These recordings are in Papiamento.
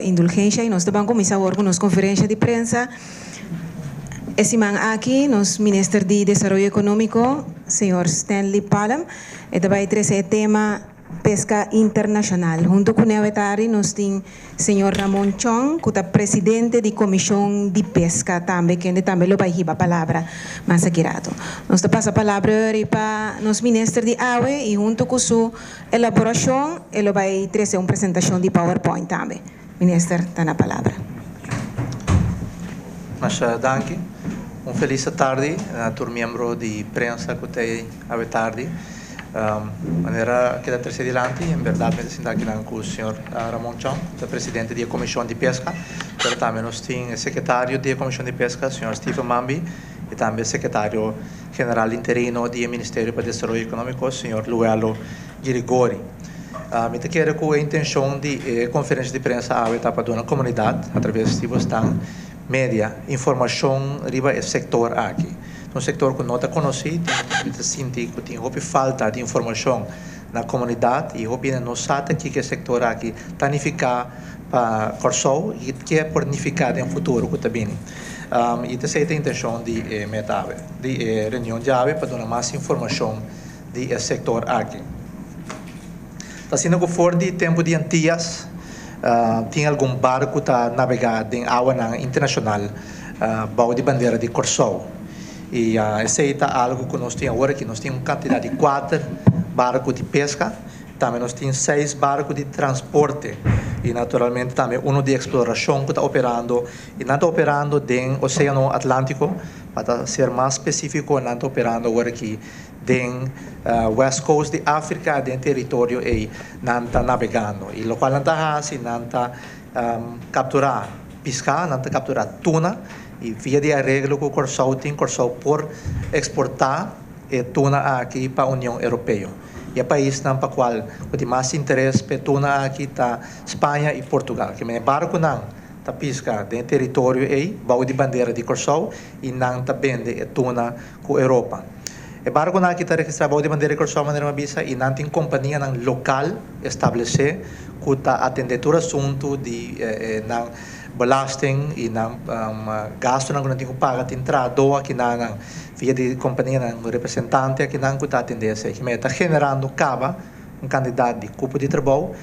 Indulgencia y nos ta ban cuminsa awor cu nos conferencia di prensa. E siman aki nos Minister di Desaroyo Economico, señor Stanley Palm, e ta bay trece e tema Pesca Internacional. Hunto cu ne awetari nos tin señor Ramon Chong cu ta presidente di Comision di Pesca tambe, kende tambe lo bay hiba palabra mas aki rato. Nos ta pasa palabra ori pa nos Minister di awe y hunto cu su Elaborashon, E lo bai trese un presentashon di PowerPoint tambe. Minister ta na palabra. Masha danki. Un felis atardi na tur miembro di prensa ku ta ei awe tardi. Manera a keda trese dilanti, en bèrdat mi ta sinta akinan ku señor Ramon Chong, ku ta presidente di e Komishon di Peska, pero tambe nos tin e sekretario di e Komishon di Peska, señor Steven Mambi, i tambe sekretario General interino di e Ministerio pa Desaroyo Economico, señor Luelo Girigori. Mi ta kere cu e intencion di e conferencia di prensa awe ta pa duna comunidad, a traves di bosnan media, informacion riba e sector aki. Ta un sector cu no ta conoci, mi ta sinti cu tin hopi falta di informacion na comunidad y hopi hende no sa ta kico e sector aki ta nifica pa Kòrsou i ke por nifiká den futuro ku ta bini. I ta esei ta intenshon di e meta awe, di e reunion djawe pa duna mas informashon di e sektor aki. Ta asina ku for di tempu di Antias tin algun barku ta nabegá den awanan internashonal bou di bandera di Kòrsou. I esei ta algu ku nos tin awor aki. Nos tin un kantidat di kuater barku di peska. Tambe nos tin seis barku di transporte i naturalmente tambe uno di eksplorashon ku ta operando i nan ta operando den Oseano Atlántiko, pa ta ser mas spesífiko nan ta operando awor aki den West Coast di Afrika, den teritorio ei nan ta nabegando i lokual nan ta hasi nan ta kapturá piská, nan ta kapturá tuna i via di areglo ku Kòrsou tin, Kòrsou por eksportá e tuna aki pa Union Europeo. E paisnan pa cual cu tin mas interes p'e tuna aki ta Spaña y Portugal. Ke men e barconan ta pisca den e teritorio ey bao di bandera di Corsou y nan ta bende e tuna cu Europa. E barconan aki ta registra bao di bandera di Corsou manera mi a bisa y nan tin companianan local establece cu ta atende tur asunto di nan belasting y nan gastonan cu nan tin cu paga. Tin trahador aki nan. Via di kompanianan representante akinan ku ta atendé esei. Kimen e ta generando kaba un kantidat di kupo di trabou.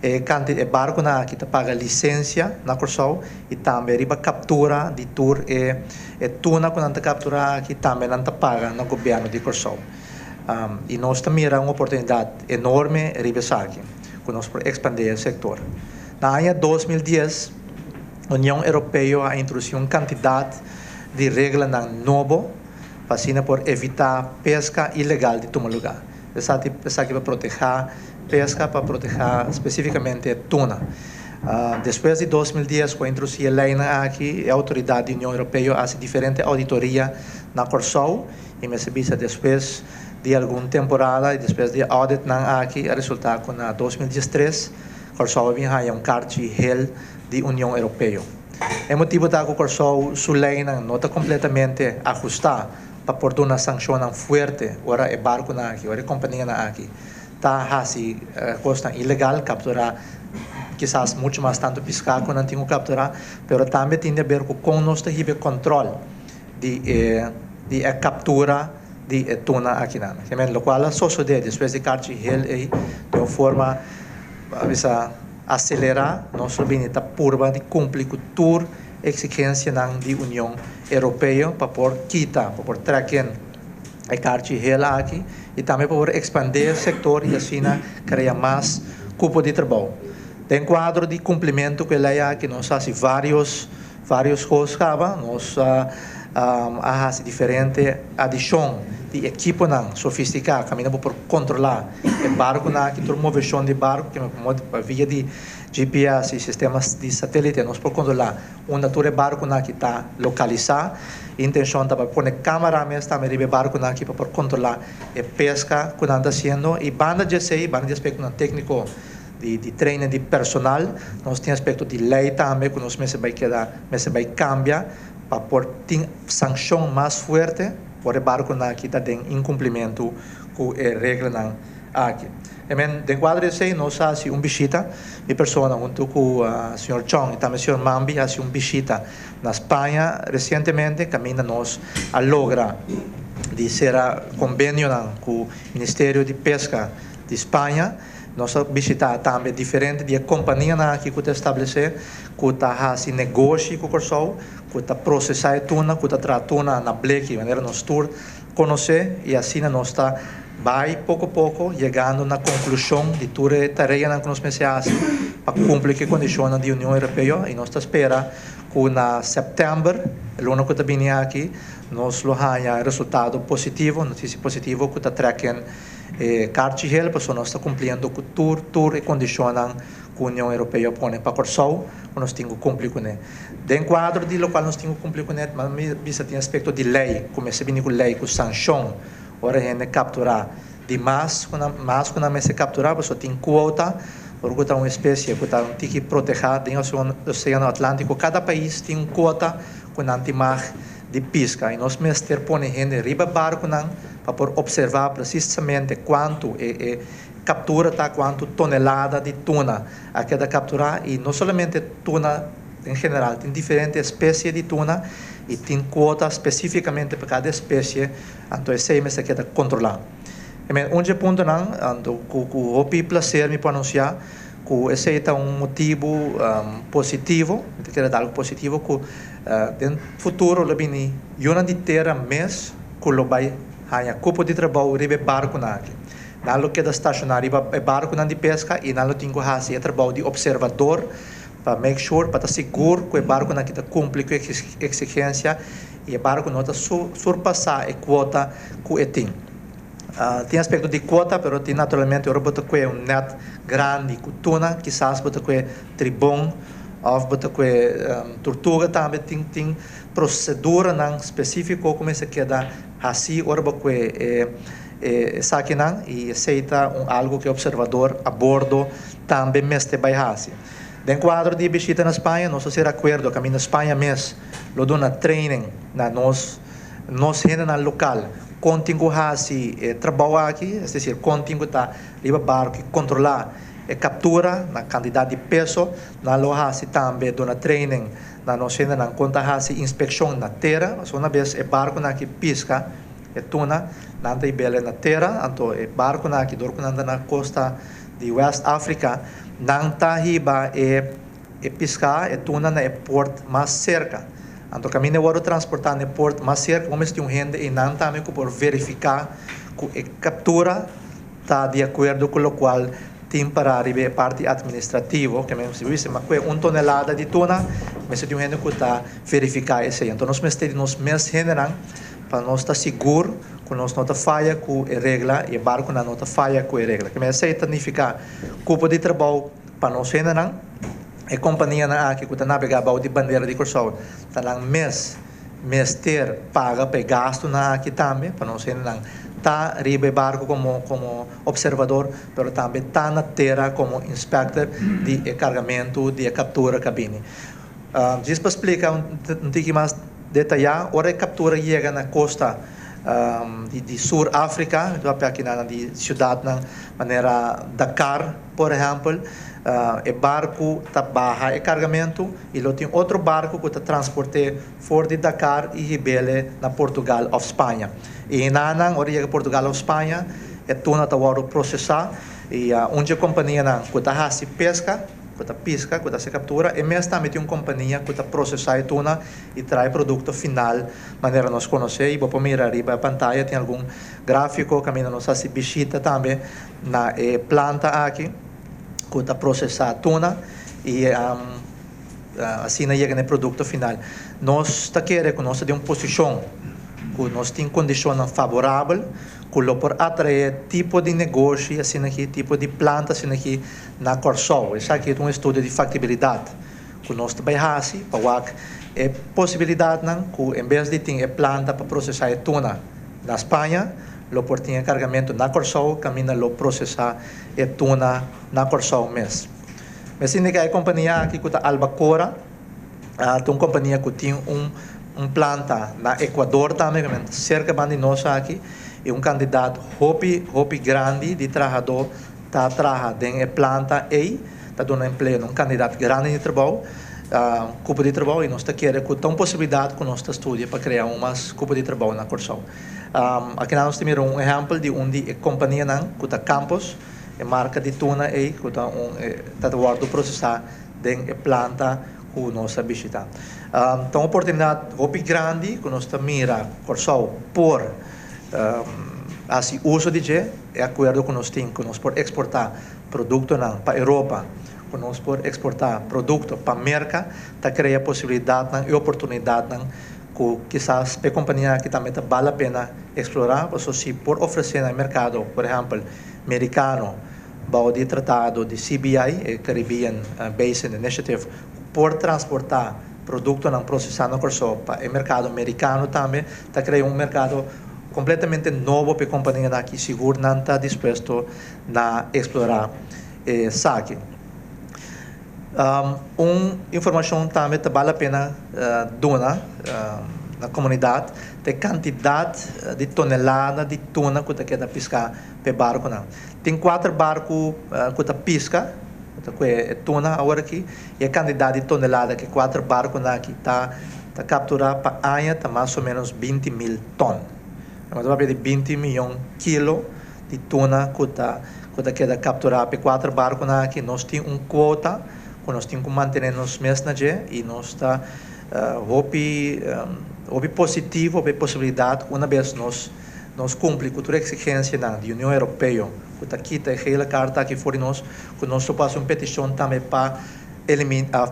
E kanti e barkunan aki ta paga lisensia na Kòrsou i tambe riba kaptura di tur e e tuna ku nan ta kapturá aki tambe nan ta paga na gobièrnu di Kòrsou. I nos ta mira un oportunidat enorme riba esaki ku nos por ekspandé e sektor. Na aña 2010 Union Europeo a introdusí un kantidat di reglanan nobo pa asina por evitá peska ilegal di tuma lugá. Esaki esaki pa protehá peska, pa protehá spesífikamente tuna. Despues di 2010 ku a introdusí e leinan aki, e outoridat di Union Europeo a hasi diferente ouditoria na Kòrsou i mester bisa despues di algun temporada i despues di e auditnan aki a resultá ku na 2013 Kòrsou a bin haña un karchi hel di Union Europeo. E motibu ta ku Kòrsou su leinan no ta kompletamente ahustá pa por duna sankshonnan fuerte ora e barkunan aki, ora e kompanianan aki ta hasi kosnan ilegal, kapturá kisas muchu mas tantu piská ku nan tin ku kapturá, pero tambe tin di aber ku kon nos ta hiba e kòntròl di e di e kaptura di e tuna akinan. Lokual a sosodé despues di karchi hel ei den un forma a bisa Aselerá, nos lo bini ta purba di kumpli ku tur eksigensianan di Union Europeo pa por kita, pa por trek in e karchi hel aki i tambe pa por ekspandé e sektor i asina krea mas kupo di trabou. Den kuadro di kumplimentu ku e lei aki nos a hasi vários Varios kos kaba, nos a hasi diferente adishon di ekiponan sofistiká kaminda bo por kontrolá e barkunan aki, tur moveshon di barku ke pa via di GPS i sistema di satélite nos por kontrolá unda tur e barkunan aki ta lokalisá. Intenshon ta pa pone kámara mes tambe riba e barkunan aki pa por kontrolá e peska ku nan ta hasiendo i banda di esei, banda di aspektonan tékniko, di training di personal, nos tin aspecto di ley tambe cu nos mester bay keda, mester bay cambia pa por tin sancion mas fuerte por e barconan aki ta den incumplimento cu e reglanan aki. I men, den kuadro di esei nos a hasi un bishita, mi persona huntu ku señor Chong i tambe señor Mambi a hasi un bishita na Spaña resientemente kaminda nos a logra di sera kombenionan ku Ministerio di Peska di Spaña. Nos a bishitá tambe diferente di e kompanianan aki ku ta establesé ku ta hasi negoshi ku Kòrsou, ku ta prosesá e tuna, ku ta traha tuna na bleki manera nos tur konosé i asina nos ta bai poko poko yegando na konklushon di tur e tareanan ku nos mester hasi pa kumpli ku e kondishonnan di Union Europeo i nos ta spera ku na sèptèmber, e luna ku ta bini aki, nos lo haña e resultado positivo, notisia positivo ku ta trèk en e karchi hel pasobra nos ta kumpliendo ku tur tur e kondishonnan ku Union Europeo a pone pa Kòrsou ku nos tin ku kumpli kuné. Den kuadro di lokual nos tin ku kumpli kuné, mas mi bisa tin aspekto di lei ku mester bini ku lei ku sanshon ora hende kapturá di mas ku nan mas ku nan mester kapturá pasobra tin kuota ora ku ta un espesie ku ta un tiki protehá den Oseano Atlántiko kada pais tin un kuota ku nan tin mag di piska i nos mester pone hende riba barkunan pa por opservá presisamente kuantu e e kaptura ta, kuantu tonelada di tuna a keda kapturá i no solamente tuna en general, tin diferente espesie di tuna i tin kuota spesífikamente pa kada espesie, anto esei mester keda kontrolá. E men un dje puntonan anto ku ku hopi plaser mi por anunsiá ku esei ta un motibu positivo, mi ta kere ta algu positivo ku den futuro lo bini yunan di tera mes ku lo bai haña kupo di trabou riba e barkunan aki. Nan lo keda stashoná riba e barkunan di peska i nan lo tin ku hasi e trabou di opservador pa make sure, pa ta sigur ku e barkunan aki ta kumpli ku e eksigensia i e barku no ta surpasá e kuota ku e tin. Tin aspekto di kuota, pero tin naturalmente ora bo ta kue un nèt grandi ku tuna, kisas bo ta kue tribon òf bo ta kue turtuga tambe. Tin tin proseduranan spesífiko ku mester keda hasí ora bo kue e esakinan i esei ta un algu ku e opservador a bordo tambe mester bai hasi. Den kuadro di e bishita na Spaña nos a sera akuerdo kaminda Spaña mes lo duna training na nos nos hendenan lokal kon tin ku hasi e trabou aki, es desir kon tin ku ta riba barku i kontrolá e kaptura na kantidat di peso. Nan lo hasi tambe duna training na nos hendenan kon ta hasi inspekshon na tera, pasobra una bes e barkunan aki piska e tuna, nan ta hib'el na tera, anto e barkunan aki dor ku nan ta na kosta di West Afrika, nan ta hiba e E piská e tuna na e port mas serka. Anto kaminda e wòrdu transportá na e port mas serka bo mester tin un hende einan tambe ku por verifiká ku e kaptura ta di akuerdo ku lokual tin pará riba e parti atministrativo. Ke men si bo bisa ma kue un tonelada di tuna mester tin un hende ku ta verifiká esei. Anto nos mester di nos mes hendenan pa nos ta sigur ku nos no ta faya ku e regla i e barkunan no ta faya ku e regla. Ke men esei ta nifiká kupo di trabou. Pa nos hendenan, e kompanianan aki ku ta nabegá bou di bandera di Kòrsou ta nan mes mester paga pa e gastunan aki tambe, pa nos hendenan ta riba e barku komo komo opservador, pero tambe ta na tera komo inspector di e kargamentu di e kaptura ku a bini. Djis pa splika un tiki mas detayá, ora e kaptura yega na kosta di Sur Afrika, mi ta papia aki nan di siudatnan manera Dakar, Por ehèmpel, e barku ta baha e kargamentu i lo tin otro barku ku ta transport'é for di Dakar i hib'é na Portugal òf Spaña. I hinanan, ora yega Portugal òf Spaña, e tuna ta wòrdu prosesá i un dje kompanianan ku ta hasi peska, ku ta piska, ku ta hasi kaptura, e mes tambe tin un kompania ku ta prosesá e tuna i trae produkto final manera nos konosé. I bo por mira riba e pantaya tin algun gráfiko kaminda nos hasi bishita tambe. Na e planta aki ku ta prosesá tuna i asina yega na e produkto final. Nos ta kere ku nos ta den un posishon ku nos tin kondishonnan faborabel ku lo por atraé tipo di negoshi asina aki, tipo di planta asina aki na Kòrsou. Esaki ta un estudio di faktibilidat ku nos ta bai hasi pa wak e posibilidatnan ku en bes di tin e planta pa prosesá e tuna na Spaña, Lo por tin e kargamentu na Kòrsou kaminda lo prosesá e tuna na Kòrsou mes. Mes indiká e kompania aki ku ta Albacora ta un kompania ku tin un un planta na Ecuador tambe ku men serka banda di nos aki I un kantidat hopi hopi grandi di trahadó ta traha den e planta ei, ta duna empleo na un kantidat grandi di trabou, kupo di trabou i nos ta kere ku ta un posibilidat ku nos ta studia pa krea un mas kupo di trabou na Kòrsou. Akinan nos ta mira un ehèmpel di un di e kompanianan ku ta Campos, e marka di tuna ei ku ta un ta wòrdu prosesá den e planta ku nos a bishitá. Ta un oportunidat hopi grandi ku nos ta mira Kòrsou por hasi uso di dje, e akuerdo ku nos tin ku nos por eksportá produktonan pa Europa, ku nos por eksportá produkto pa Merka, ta krea posibilidatnan i oportunidatnan ku kisas p'e kompania aki tambe ta bal la pena eksplorá, pasobra si por ofresé na e merkado, por ehèmpel, merikano, Bou di e tratado di CBI, e Caribbean Basin Initiative, ku por transportá produktonan prosesá na Kòrsou pa e merkado merikano tambe, ta krea un merkado kompletamente nobo pa e kompanianan aki, sigur nan ta dispuesto na eksplorá esaki. Un informashon tambe ta bal la pena duna na komunidat ta e kantidat di tonelada di tuna ku ta keda piská pa e barkunan. Tin kuater barku ku ta piska, ku ta kue e tuna awor aki, i e kantidat di tonelada ku e kuater barkunan aki ta ta kapturá pa aña ta mas o ménos 20.000 tòn. Nos ta papia di 20 mion kilo di tuna ku ta ku ta keda kapturá pa e kuater barkunan aki. Nos tin un kuota ku nos tin ku mantené nos mes na dje i nos ta hopi hopi positivo pa e posibilidat ku una bes nos Nos kumpli ku tur eksigensianan di Union Europeo ku ta kita e gele karta aki for di nos, ku nos lo por hasi un petishon tambe pa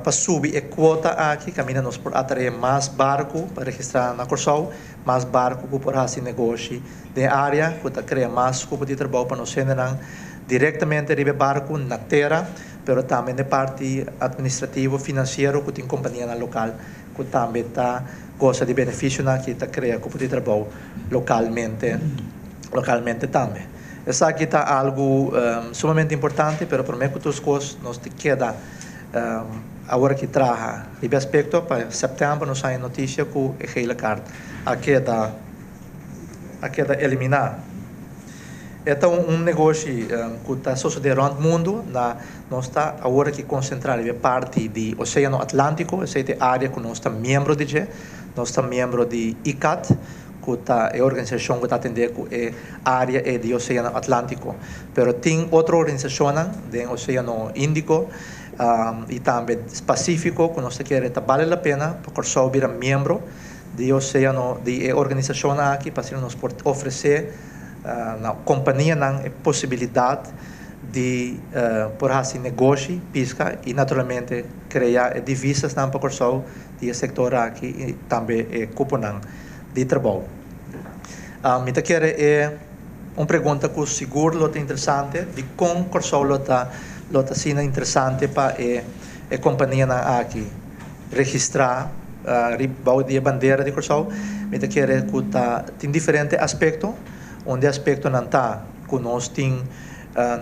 pa subi e kuota aki kaminda nos por atraé mas barku pa registrá na Kòrsou, mas barku ku por hasi negoshi den e área, ku ta krea mas kupo di trabou pa nos hendenan direktamente riba e barku na tera, pero tambe na e parti atministrativo, finansiero ku tin kompanianan lokal ku tambe ta gosa di benefisionan ki ta krea kupo di trabou lokalmente lokalmente tambe. Esaki ta algu sumamente importante, pero promé ku tur kos nos ta keda awor aki traha riba e aspekto pa sèptèmber nos haña notisia ku e gele kaart a keda a keda eliminá. E ta un negoshi ku ta sosodé rònt mundu. Na nos ta awor aki konsentrá riba e parti di Oséano Atlántiko, esei ta e área ku nos ta miembro di dje. Nos ta miembro di ICCAT, ku ta e organisashon ku ta atendé ku e área ei di Oséano Atlántiko. Pero tin otro organisashonnan den Oséano Índiko i tambe Pasífiko ku nos ta kere ta bale la pena pa Kòrsou bira miembro di oséano di e organisashonnan aki pa asina nos por ofresé na kompanianan e posibilidat di por hasi negoshi piska i naturalmente krea e divisasnan pa Kòrsou di e sektor aki i tambe e kuponan di trabou. Mi ta kere e un pregunta ku sigur lo ta interesante dikon Kòrsou lo ta lo ta asina interesante pa e e kompanianan aki registrá bou di e bandera di Kòrsou. Mi ta kere ku ta tin diferente aspekto. Un di e aspektonan ta ku nos tin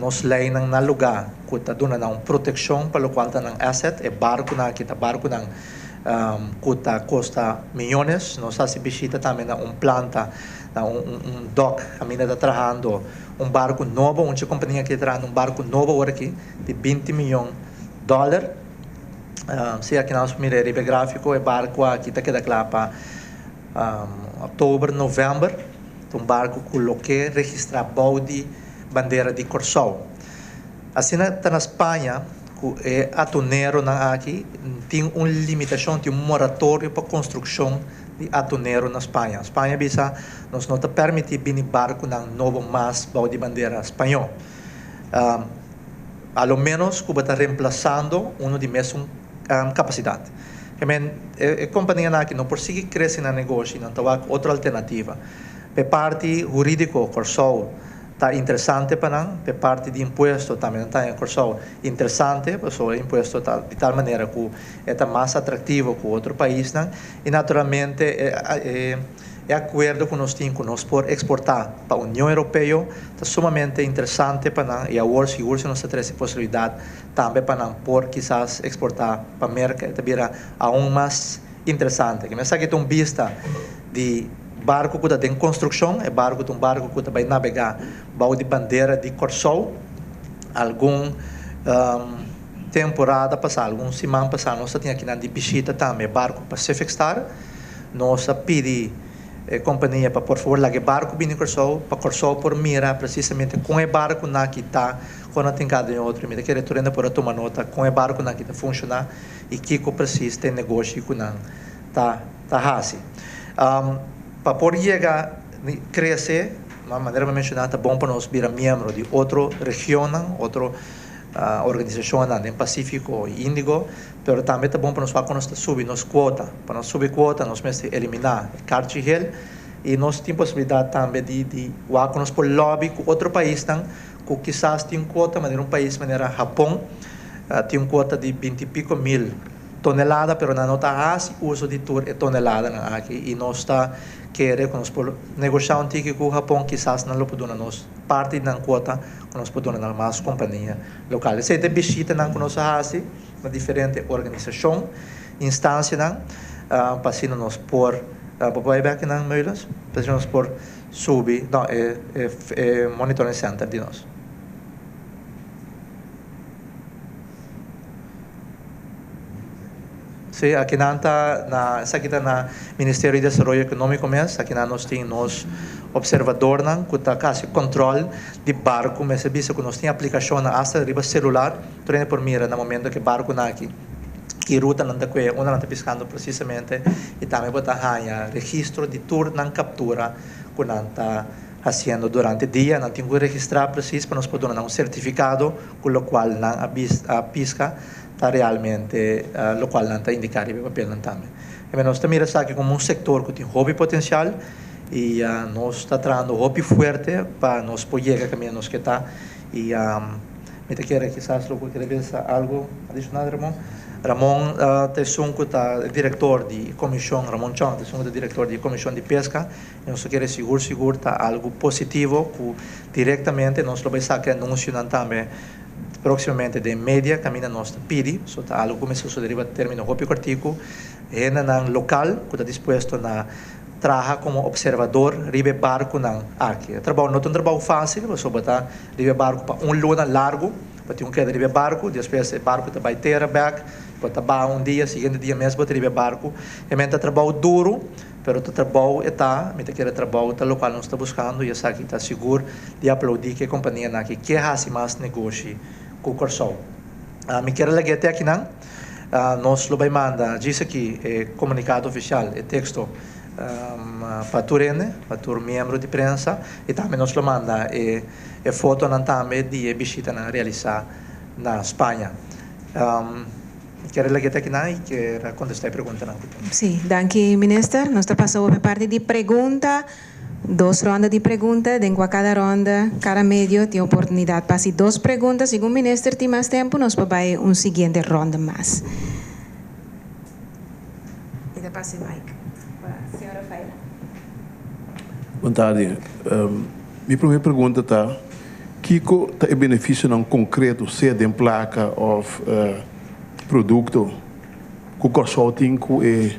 nos leinan na lugá ku ta duna nan un protekshon pa lokual ta nan asset. E barkunan aki ta barkunan ku ta kosta miyones. Nos hasi bishita tambe na un planta, na un dòk kaminda ta trahando un barku nobo. Un dje kompania aki ta trahando un barku nobo awor aki di 20 miyon dòler. Si aki nos mira e riba e gráfiko e barku aki ta keda kla pa òktober, novèmber. Ta un barku ku lo ke registrá bou di bandera di Kòrsou. Asina ta na Spaña ku e atuneronan aki tin un limitashon, tin un moratorio pa konstrukshon di atunero na Spaña. Spaña bisa nos no ta pèrmití bini barkunan nobo mas bou di bandera spañó. A lo ménos ku bo ta remplasando unu di mesun kapasidat. Ke men, e kompanianan aki no por sigui krese nan negoshi, nan ta wak otro alternativa. P'e parti hurídiko Kòrsou ta interesante pa nan, p'e parti di impuesto tambe nan ta haña Kòrsou interesante, pasobra e impuesto ta di tal manera ku e ta mas atraktivo ku otro paisnan i naturalmente e E akuerdo ku nos tin ku nos por eksportá pa Union Europeo ta sumamente interesante pa nan i awor sigur si nos ta trese posibilidat tambe pa nan por kisas eksportá pa Merka e ta bira aun mas interesante. Kimen esaki ta un bista di barku ku ta den konstrukshon. E barku ta un barku ku ta bai nabegá bou di bandera di Kòrsou. Algun temporada pasá, algun siman pasá nos ta tin akinan di bishita tambe e barku Pacific Star. Nos a pidi e kompania pa por fabor laga e barku bini Kòrsou pa Kòrsou por mira presisamente kon e barkunan aki ta, kon nan tin kada den otro. Mi ta kere tur hende por a tuma nota kon e barkunan aki ta funshoná i kiko presis ta e negoshi ku nan ta ta hasi. Pa por yega krese, manera mi a menshoná, ta bon pa nos bira miembro di otro regionnan, otro organisashonnan den Pasífiko i Índigo, pero tambe ta bon pa nos wak ku nos ta subi nos kuota. Pa nos subi kuota nos mester eliminá e karchi hel i nos tin posibilidat tambe di di wak ku nos por lòbi ku otro paisnan ku kisas tin kuota, manera un pais manera Hapon tin un kuota di binti piko mil tonelada pero nan no ta hasi uso di tur e toneladanan aki i nos ta kere ku nos por negoshá un tiki ku Hapon kisas nan lo por duna nos parti di nan kuota ku nos por duna nan mas kompania lokal. Esei ta e bishitanan ku nos a hasi na diferente organisashon, instansianan pa asina nos por bo por bai bek nan Meulens? Pa asina nos por subi no e e monitoring center di nos. Sí, akinan ta na esaki ta na Ministerio di Desaroyo Ekonómiko mes. Akinan nos tin nos opservadornan ku ta hasi kòntròl di barku. Mester bisa ku nos tin aplikashonnan asta riba selular. Tur hende por mira na momento ku e barkunan aki ki ruta nan ta kue, unda nan ta piskando presisamente i tambe bo ta haña registro di tur nan kaptura ku nan ta hasiendo durante dia. Nan tin ku registrá presis pa nos por duna nan un sertifikado ku lokual nan a piska ta realmente lokual nan ta indiká riba e papelnan tambe. Eme nos ta mira esaki komo un sektor ku tin hopi potensial i nos ta trahando hopi fuerte pa nos por yega kaminda nos ke ta i mi ta kere kisas lo ku kere bisa algu adishonal Ramon. Ramon ta esun ku ta e direktor di komishon, Ramon Chong ta esun ku ta direktor di e komishon di peska i nos ta kere sigur sigur ta algu positivo ku direktamente nos lo bai saka e anunsionan tambe Próximamente den media caminda nos ta pidi, so ta algo cu mester sucede riba termino hopi cortico, hendenan local cu ta dispuesto na traha como observador riba e barconan aki. E trabao no ta un trabao facil, pasobra bo ta riba e barco pa un luna largo, bo tin cu keda riba e barco, despues e barco ta bay tera bek, bo ta baha un dia, siguiente dia mes bo ta riba e barco. E men ta trabao duro. Pero ta trabou e ta, mi ta kere trabou ta lokual nos ta buskando i esaki ta sigur di aplaudí ku e kompanianan aki ke hasi mas negoshi ku Kòrsou. Mi kier a lag'é te akinan. Nos lo bai manda djis aki e komunikado ofisial, e teksto, pa tur hende, pa tur miembro di prensa i tambe nos lo manda e fotonan tambe di e bishitanan realisá na Spaña. Mi kier lag'é ta akinan i kier a kontestá e preguntanan ku tin. Sí, danki Minister. Nos ta pasa awor p'e parti di pregunta. Dos ronda di pregunta, den kua kada ronda, kada medio tin oportunidat pa hasi dos pregunta. Segun Minister tin mas tempu, nos por bai un siguiente ronda mas. Mi ta pasa e mic pa señor Rafaela. Bon tardi. Mi promé pregunta ta, Kiko ta e benefisionan konkreto, sea den plaka òf produkto, ku Kòrsou tin ku e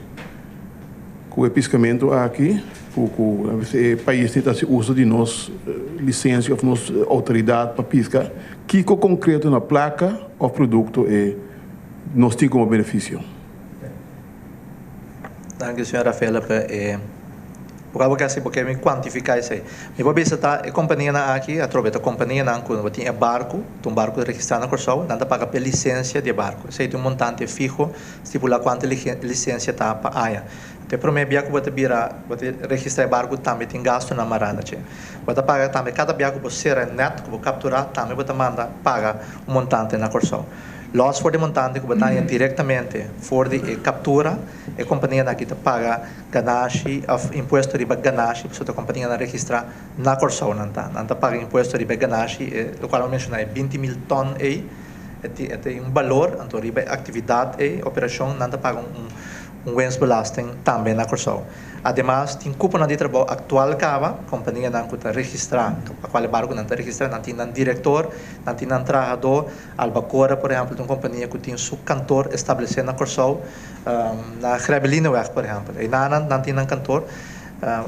ku e piskamentu aki, ku ku e pais ta hasi uso di nos lisensia òf nos outoridat pa piska? Kiko konkreto na plaka òf produkto e nos tin komo benefisio? Danki señor Rafaela pa e Bo bo ke hasi bo ke mi kuantifiká esei. Mi por bisa ta e kompanianan aki atrobe ta kompanianan ku bo tin e barku, ta un barku registrá na Kòrsou, nan ta paga pa e lisensia di e barku. Esei ta un montante fiho stipulá kuantu e lisensia ta pa aña. Anto e promé bia ku bo ta bira bo ta registrá e barku tambe tin gastunan mará na dje. Bo ta paga tambe kada bia ku bo sera e nèt ku bo kapturá tambe bo ta manda paga un montante na Kòrsou. Lòs for di e montante ku bo ta haña direktamente for di e kaptura, e kompanianan aki ta paga Ganashi òf impuesto riba ganashi, pasobra ta kompanianan registrá na Kòrsou nan ta. Nan ta paga impuesto riba e ganashi, e lokual mi a menshoná e 20.000 tòn ei, e tin e tin un balor, anto riba e aktividat ei, operashon, nan ta paga un un winstbelasting tambe na Kòrsou. Ademas tin kuponan di trabou aktual kaba, kompanianan ku ta registrá, pa kual e barkunan ta registrá, nan tin nan direktor, nan tin nan trahadó. Albacora por ehèmpel ta un kompania ku tin su kantor establesé na Kòrsou. Na Grebelineweg por ehempel. Einan nan tin nan kantor.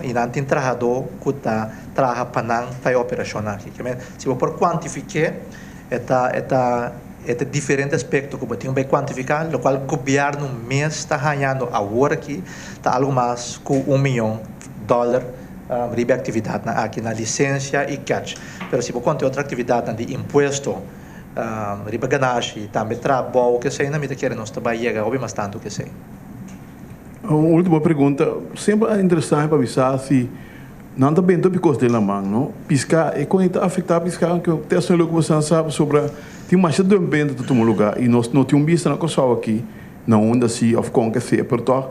I nan tin trahadó ku ta traha pa nan pa e operashon aki. Ke men, si bo por kuantifik'é, e ta e ta e ta diferente aspekto ku bo tin bai kuantifiká, lokual gobièrnu mes ta hañando awor aki ta algu mas ku un miyon dòler riba e aktividatnan aki na lisensia i catch. Pero si bo konta e otro aktividatnan di impuesto riba ganashi, tambe trabou keseinan, mi ta kere nos ta bai yega hopi mas tantu kesei. Un ultimo pregunta, semper a interesá mi pa bisa si nan ta benta bikos den laman, no? Piská, e kon e ta afektá piská? Ke te asina loke boso nan sa pasobra tin masha dumpbenta ta tuma lugá i nos no tin un bista na Kòrsou aki na unda si òf kon ke sea, pero tòg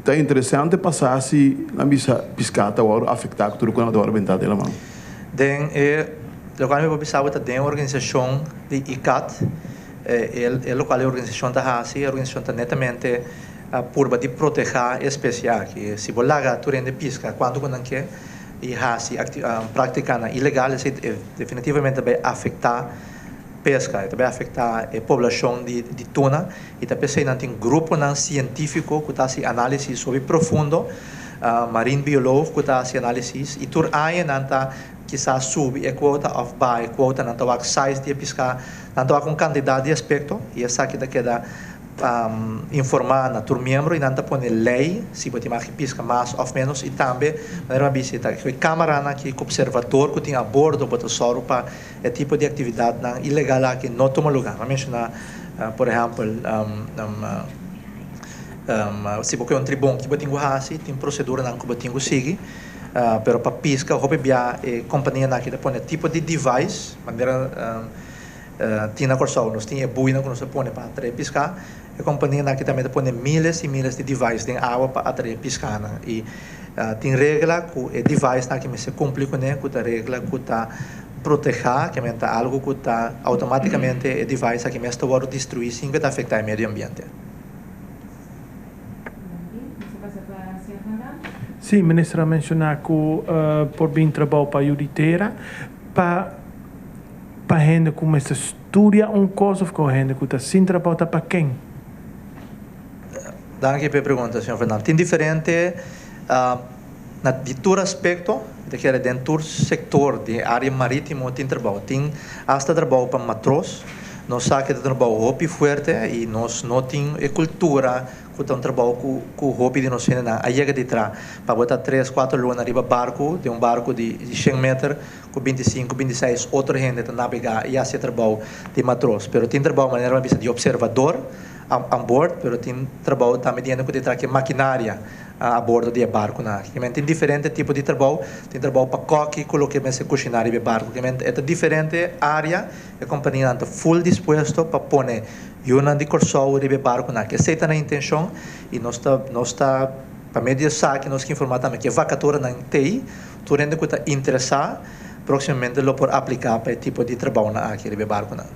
ta interesante pa sa si nan bisa piská ta wòrdu afektá ku tur ku nan ta wòrdu bentá den laman. Den e lokual mi por bisa bo ta den e organisashon di ICAT, e lokual e organisashon ta hasi, e organisashon ta netamente purba di protehá e espesie aki. Si bo laga tur hende piska kuantu ku nan ke i hasi práktikanan ilegal, esei definitivamente ta bai afektá peska, e ta bai afektá e poblashon di tuna i ta p'esei nan tin gruponan sientífiko ku ta hasi análisis hopi profundo, marine bioloog ku ta hasi análisis i tur aña nan ta kisas subi e kuota òf baha e kuota, nan ta wak size di e piská, nan ta wak un kantidat di aspekto i esaki ta keda informá na tur miembro i nan ta pone lei si bo tin mag pisca mas òf ménos i tambe manera mi a bisa ta e kámaranan aki ku opservador ku tin a bordo bo ta sòru pa e tipo di aktividatnan ilegal aki no tuma lugá. Mi a menshoná por ehèmpel si bo ke un tribon ki bo tin ku hasi tin proseduranan ku bo tin ku sigui pero pa pisca hopi bia e kompanianan aki ta pone tipo di device manera Tin na Kòrsou nos tin e buinan ku nos ta pone pa atraé piská. E kompanianan aki tambe ta pone miles i miles di device den awa pa atraé piskánan. I tin regla ku e devicenan aki mester kumpli kuné, ku ta regla ku ta protehá, ke men ta algu ku ta outomátikamente e device aki mes ta wòrdu destruí sin ku e ta afektá e medio ambiente. Sí, minister a menshoná ku por bin trabou pa yu di tera. Pa. Pa hende ku mester studia un kos of ku hende ku ta sin trabou ta pa ken? Danki pa e pregunta, señor Fernando. Tin diferente na di tur aspekto, mi ta kere den tur sektor di e área marítimo tin trabou. Tin asta trabou pa matros. Nos sa ke ta trabou hopi fuerte i nos no tin e kultura ku ta un trabou ku ku hopi di nos hendenan a yega di traha. Pa bo ta tres, kuater luna riba barku, den un barku di shen meter, Ku bintisinku, bintiseis otro hende ta nabegá i hasi e trabou di matros. Pero tin trabou manera mi a bisa di opservador an bord, pero tin trabou tambe di hende ku ta traha ku e makinaria a bordo di e barkunan aki. Kimente tin diferente tipo di trabou. Tin trabou pa kòki ku loke mester kushiná riba e barku. Kimente e ta diferente área. E kompanianan ta ful dispuesto pa pone yunan di Kòrsou riba e barkunan aki. Esei ta nan intenshon i nos ta nos ta pa medio di esaki nos ke informá tambe ku e vakaturanan t'ei. Tur hende ku ta interesá próksimamente lo por apliká pa e tipo di trabounan aki riba e barkunan.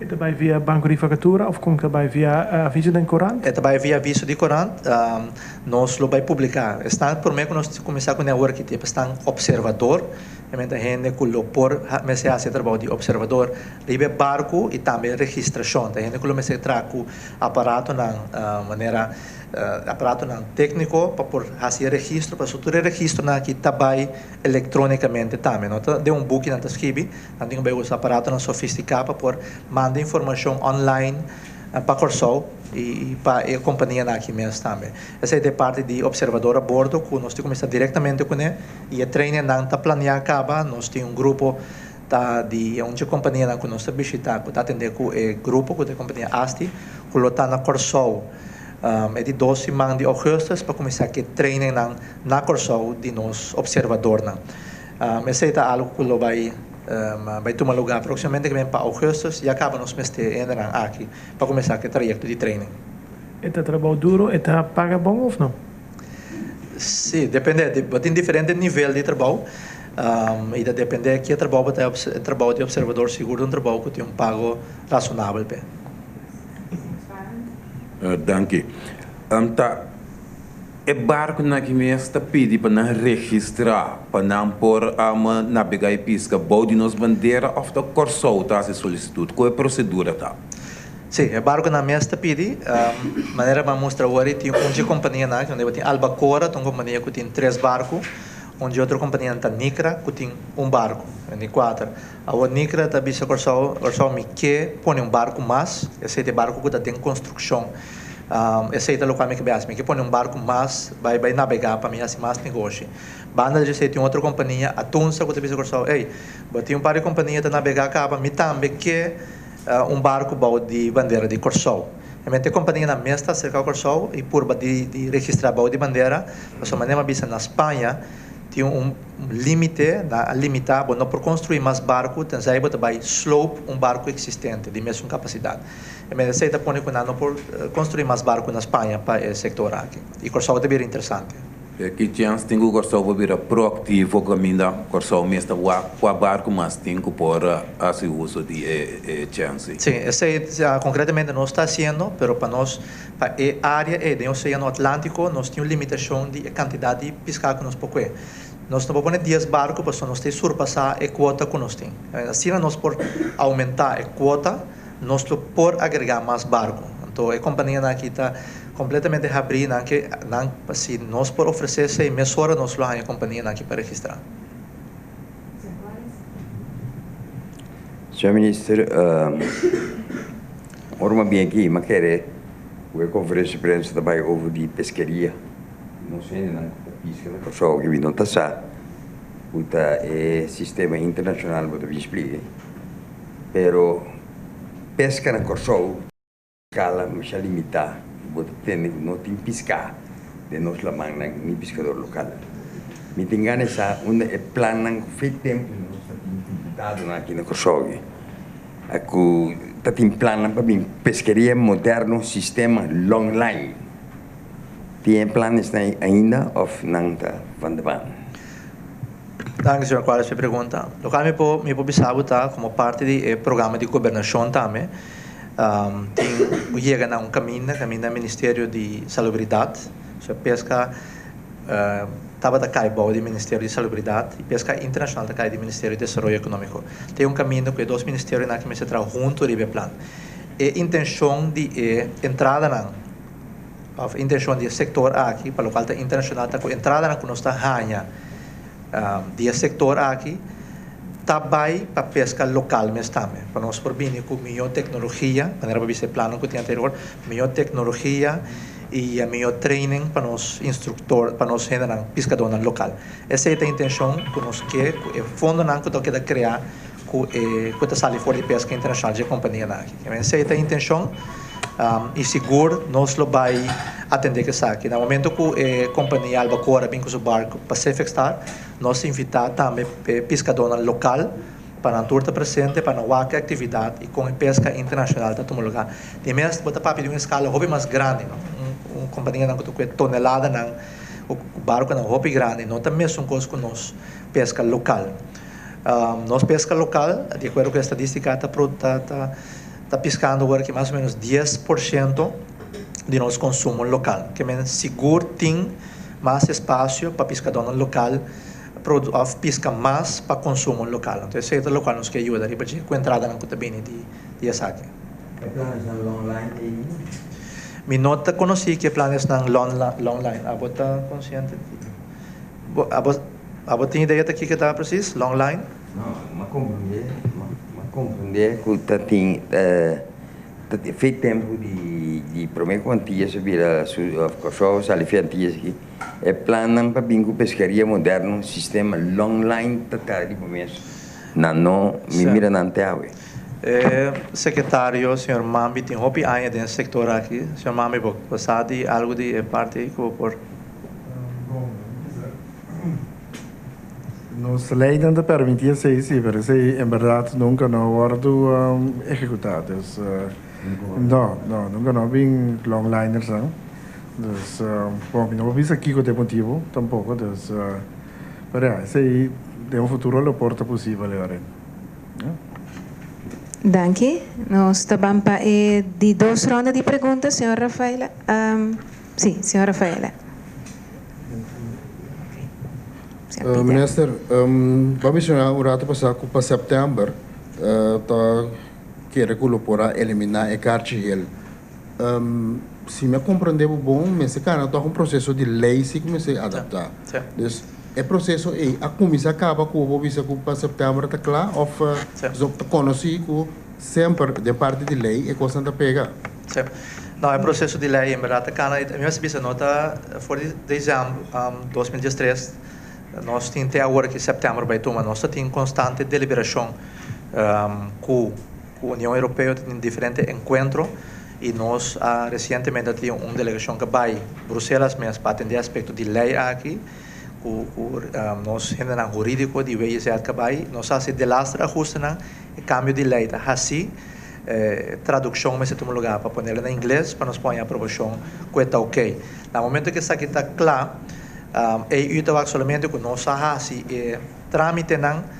E ta bai via banko di vakatura òf kon ta bai via aviso den korant? E ta bai via aviso di korant. Nos lo bai publiká. Esnan promé ku nos kuminsá ku network i tipo esnan opservador, realmente hende ku lo por mester hasi e trabou di opservador riba e barku i tambe registrashon. Ta hende ku lo mester traha ku aparatonan manera Aparatonan tékniko pa por hasi e registro, pasobra tur e registronan aki ta bai elektrónikamente tambe. No ta den un buki nan ta skibi, nan tin ku bai usa aparatonan sofistiká pa por manda informashon online pa Kòrsou i pa e kompanianan aki mes tambe. Esei ta e parti di opservador a bordo ku nos tin kuminsá direktamente kuné i e trainingnan ta planeá kaba. Nos tin un grupo ta di e un dje kompanianan ku nos ta bishitá ku ta atendé ku e grupo ku ta e kompania ASTI ku lo ta na Kòrsou e di dos siman di ougùstùs pa kuminsá ku e trainingnan na Kòrsou di nos opservadornan. Esei ta algu ku lo bai bai tuma lugá próksimamente ku ben pa ougùstùs ya kaba nos mester e hendenan aki pa kuminsá ku e trayekto di training. E ta trabou duro? E ta paga bon òf no? Sí, depende. Bo tin diferente nivel di trabou i ta depende ke trabou bo ta. E trabou di observador sigur ta un trabou ku tin un pago rasonabel p'e. Danki. Ta e barkunan aki mes ta pidi pa nan registrá pa nan por nabegá i piska bou di nos bandera òf ta Kòrsou ta hasi solisitut? Ku e prosedura ta? Sí, e barkunan mes ta pidi. Manera bo a mustra awor tin un dje kompanianan aki, unda tin Albacora, ta un kompania ku tin tres barku, un dje otro kompanianan ta Nicra ku tin un barku, di kuater. Awor Nicra ta bisa Kòrsou, Kòrsou mi ke pone un barku mas, esei ta e barku ku ta den konstrukshon. Esei ta lokual mi ke bai hasi, mi ke pone un barku mas bai bai nabegá pa mi hasi mas negoshi. Banda di esei tin otro kompania, Atunsa, ku ta bisa Kòrsou, ey, bo tin un par di kompania ta nabegá kaba, mi tambe ke un barku bou di bandera di Kòrsou. Realmente e kompanianan mes ta aserká Kòrsou i purba di di registrá bou di bandera, pasobra manera mi a bisa na Spaña tin un límite, nan a limitá bo no por konstruí mas barku tenzij bo ta bai sloop un barku eksistente di mesun kapasidat. Realmente esei ta pone ku nan no por konstruí mas barku na Spaña pa e sektor aki i Kòrsou ta bira interesante. Ki chèns tin ku Kòrsou por bira proaktivo kaminda Kòrsou mes ta wak kua barku mas tin ku por hasi uso di e chèns ei? Sí, esei konkretamente nos ta hasiendo, pero pa nos, pa e área ei den Oseano Atlántiko nos tin un limitashon di e kantidat di piská ku nos por kue. Nos no por pone dies barku pasobra nos ta surpasá e kuota ku nos tin. Asina nos por oumentá e kuota. Nos lo por agregá mas barku. Anto e kompanianan aki ta kompletamente habrí, nan ke nan si nos por ofresé esei mesora nos lo haña kompanianan aki pa registrá. Señor Minister, ora mi a bin aki mi a kere ku e konferensia di prensa ta bai over di peskeria. Nos hendenan ku ta piska na Kòrsou aki no ta sa ku ta e sistema internashonal bo ta bin splika. Pero pesca na Kòrsou skala masha limitá. Bo ta tende ku no tin piská den nos lamannan ni piskador lokal. Mi tin gana di sa unda e plannan ku fe tempu nos ta tin diputadonan aki na Kòrsou ku ta tin plannan pa bin peskeria moderno sistema long line. Tin e planesnan ainda òf nan ta van de baan? Danki señor Cuadras pa e pregunta. Locual mi por mi por bisa bo ta como parti di e programa di gobernacion tambe tin cu yega na un caminda, caminda Ministerio di Salubridad, so pesca tabata cay bao di Ministerio di Salubridad y pesca internacional ta cay di Ministerio di Desaroyo Economico. Tin un caminda cu e dos ministerionan aki mester traha hunto riba e plan. E intencion di e entradanan of intencion di e sector aki pa locual ta internacional ta cu entradanan cu nos ta haña di e sector aki ta bay pa pesca local mes tambe pa nos por bini cu miho tecnologia manera bo bisa e plannan cu tin anterior miho tecnologia y miho training pa nos instructor pa nos hendenan piscadornan local esey ta e intencion cu nos ke cu e fondonan cu ta keda crea cu e cu ta sali for di pesca internacional dje companianan aki. Esey ta e intencion y sigur nos lo bay atende cu esaki. Na momento cu e compania Albacora bin cu su barco Pacific Star, nos invita tambe e piscadornan local pa nan tur ta presente pa nan wak e actividad y con e pesca internacional ta tuma lugar. Di mes bo ta papia di un escala hopi mas grandi, no? Un companianan cu ta cu e toneladanan, cu barconan hopi grandi, no ta mesun cos cu nos pesca local. Nos pesca local, di acuerdo cu e estadistica, ta ta piscando awor aki mas o menos 10% di nos consumo local. Ke men sigur tin mas espacio pa piscadornan local of pisca mas pa consumo local. Entonces esey ta locual nos ke yuda riba dje cu entradanan cu ta bini di esaki. E planesnan long line ta ainda? Mi no ta conoci ki e planesnan long line. Abo ta consciente? Abo abo tin idea ta kiko ta precies, long line? No, m'a comprende, m'a comprende ku ta tin ta tin fe tempu di di prome ku Antillas a bira su of Kòrsou a sali fi Antillas aki, e plannan pa bin ku peskeria moderno, sistema long line ta kara di bo mes. Nan no, mi mira nan te awe. E sekretario, señor Mambi, tin hopi aña den e sektor aki. Señor Mambi, bo sa di algu di e parti ei ku bo por. Nos leynan ta permiti esey si, pero esey en berdad nunca no a wordo ehecuta. Dus no, no, nunca no a bin longliners nan. Dus bon, mi no por bisa kico ta e motibo tampoco, dus pero ya, esey den un futuro lo por ta posibel e ora ey. Danki. Nos ta ban pa e di dos ronda di pregunta, señor Rafaela. Sí, señor Rafaela. Minister, bo a mencioná un rato pasá ku pa sèptèmber ta kere ku lo por a eliminá e karchi hel. Si mi a komprendé bo bon, mester kana tòg un proseso di lei si ku mester adaptá. Dus e proseso ei a kuminsá kaba ku bo bisa ku pa sèptèmber ta kla òf so ta konosí ku semper den parti di lei e kosnan ta pega? Sí. No, e proseso di lei en bèrdat ta kana. Mi mester bisa no ta for di desèmber 2013 nos tin te awor ki sèptèmber bai tuma nos ta tin konstante deliberashon ku Ku Union Europeo ta tin diferente enkuentro i nos a resientemente a tin un delegashon ku a bai Bruselas mes pa atendé aspekto di lei aki ku ku nos hendenan hurídiko di WIZ ku a bai. Nos a hasi delaster ahustenan, e kambio di lei ta hasí, e tradukshon mester tuma lugá pa ponela na ingles pa nos por haña aprobashon ku e ta oke. Na momento ku esaki ta kla, EU ta wak solamente ku nos a hasi e trámitenan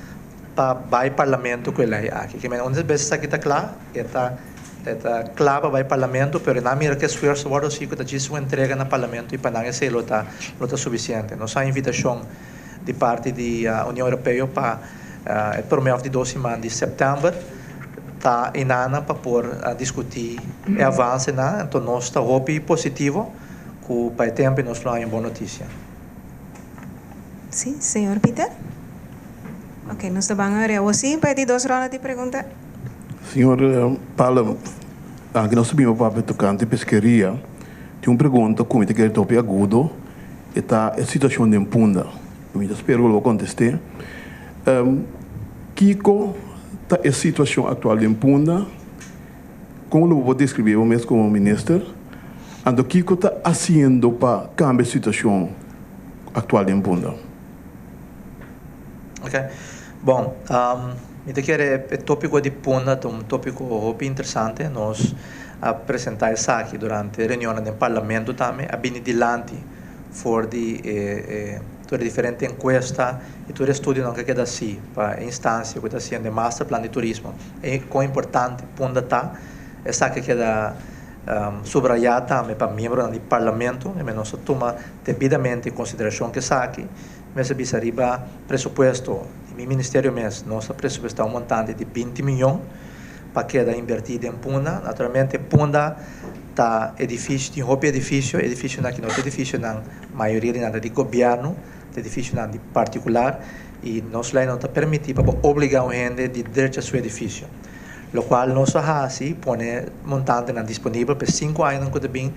pa bai parlamento ku e lei aki. Ke men un bes esaki ta kla, e ta e ta kla pa bai parlamento, pero e nan mira ku esfuerso wòrdu hasi ku ta djis un entrega na parlamento i pa nan esei lo ta lo ta sufisiente. Nos a invitashon di parti di Union Europeo pa e promé òf di dos siman di sèptèmber ta inana pa por diskutí e avansenan. Anto nos ta hopi positivo ku pa e tempu nos lo haña un bon notisia. Sí, señor Pieter. Ok, nos ta ban ora awo sí pa e di dos ronda di pregunta. Señor Palm, aki nos ta bini pa papia tocante pesqueria. Tin un pregunta cu mi ta kere topi agudo, e ta e situacion den Punda. Mi ta spera cu lo bo conteste. Kico ta e situacion actual den Punda? Con lo bo por describi bo mes como minister? Anto kico ta haciendo pa cambia e situacion actual den Punda? Ok, bon, mi ta kere e tópiko di Punda ta un tópiko hopi interesante. Nos a presentá esaki durante reunionnan den parlamento tambe. A bini dilanti for di e tur e diferente enkuesta i tur e estudionan ku a keda hasi pa e instansia ku ta hasiendo e masterplan di turismo. E kon importante Punda ta, esaki a keda subrayá tambe pa miembronan di parlamento. E nos a tuma debidamente en konsiderashon ku esaki. Mester bisa riba presupuesto di mi ministerio mes nos a presupuesta un montante di 20 miyon pa keda inverti den Punda. Naturalmente Punda ta edificio, tin hopi edificio, edificionan ki no ta edificionan, mayoria di nan ta di gobierno, ta edificionan di particular y nos ley no ta permiti pa bo obliga un hende di drecha su edificio. Locual nos a haci, pone montantenan disponibel pa e sinku añanan cu ta bin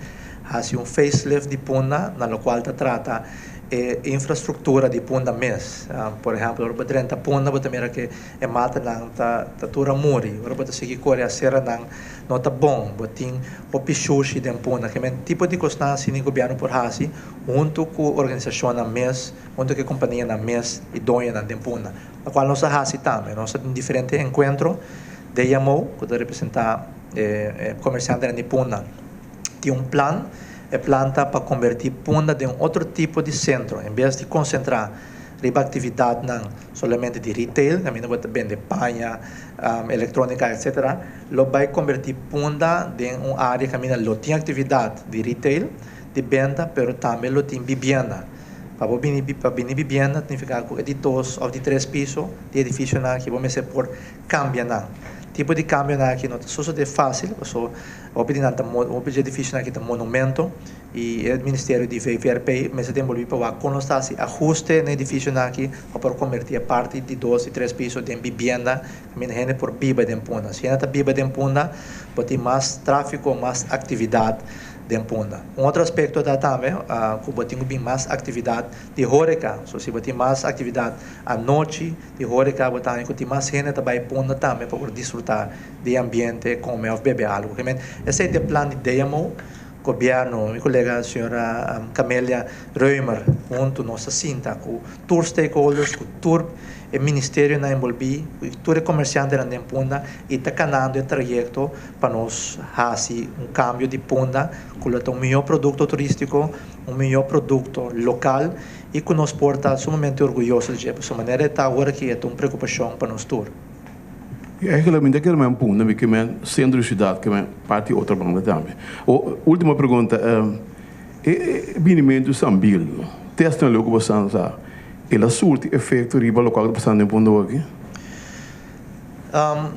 haci un facelift di Punda na locual ta trata e infrastructura di Punda mes. Por ehempel, ora bo drenta Punda bo ta mira cu e matanan ta tur a muri, ora bo ta sigui core aceranan no ta bon, bo tin hopi shushi den Punda. Kimen tipo di cosnan asina e gobierno por haci hunto cu organisacionnan mes, hunto cu e companianan mes y doñonan den Punda. Locual nos a haci tambe, nos a tin diferente encuentro DMO cu ta representa e comerciantenan di Punda. Tin un plan, e plan ta pa converti Punda den un otro tipo di centro, en bes di concentra riba actividadnan solamente di retail, caminda bo ta bende paña, electronica etcetera, lo bay converti Punda den un area caminda lo tin actividad di retail, di benta, pero tambe lo tin bibienda. Pa bo bini pa bini bibienda significa cu e di dos of di tres piso di edificionan aki bo mester por cambia nan. Tipo di cambionan aki no ta sosode facil paso hopi di nan ta hopi di edificionan aki ta monumento y e ministerio di VVRP mester ta envolvi pa wak con nos ta haci ahuste na edificionan aki pa por converti e parti di dos di tres piso den bibienda caminda hende por biba den Punda. Si hende ta biba den Punda bo tin mas trafico mas actividad den Punda. Un otro aspecto ta tambe cu bo tin cu bin mas actividad di horeca. So si bo tin mas actividad anochi di horeca bo ta haña cu tin mas hende ta bay Punda tambe pa por disfruta di e ambiente, come of bebe algo. Kimen esey ta e plan di DMO. Gobierno, mi colega señora Camelia Römer hunto nos a sinta cu tur stakeholders, cu tur e ministerionan envolvi, cu tur e comerciantenan den Punda y ta canando e trayecto pa nos hasi un kambio di Punda ku lo ta un mihó produkto turístiko, un mihó produkto lokal i ku nos por ta sumamente orguyoso di dje. Pasobra manera e ta awor aki e ta un preokupashon pa nos tur. I eigenlijk mi ta kere men Punda, mi ke men sentro di siudat, ke men parti otro banda tambe. O ultimo pregunta, e binimentu Sambil, tèstnan leu ku bo san sa, el a surti efekto riba lokual ku ta pasando den Punda awor aki?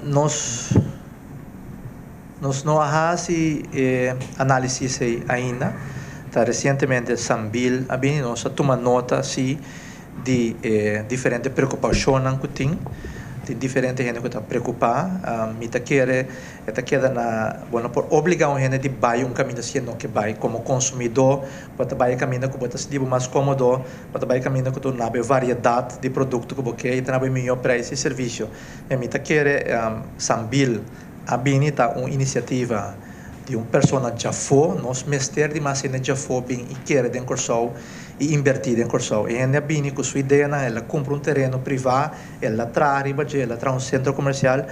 Nos. Nos no a hasi e análisis ei ainda. Ta resientemente Sambil a bini, nos a tuma nota si di e diferente preokupashonnan ku tin. Tin diferente hende ku ta preokupá. Mi ta kere e ta keda na bo no por obligá un hende di bai un kaminda si e no ke bai. Komo konsumidó bo ta bai e kaminda ku bo ta sinti bo mas kómodo, bo ta bai e kaminda ku ta duna bo e variedat di produkto ku bo ke i ta duna bo e mihó preis i servisio. E mi ta kere Sambil a bini ta un inisiativa di un persona djafó. Nos mester di mas hende djafó bin i kere den Kòrsou i inbertí den Kòrsou. E hende a bini ku su ideanan, el a kumpra un tereno privá, el a traha riba dje, el a traha un sentro komersial.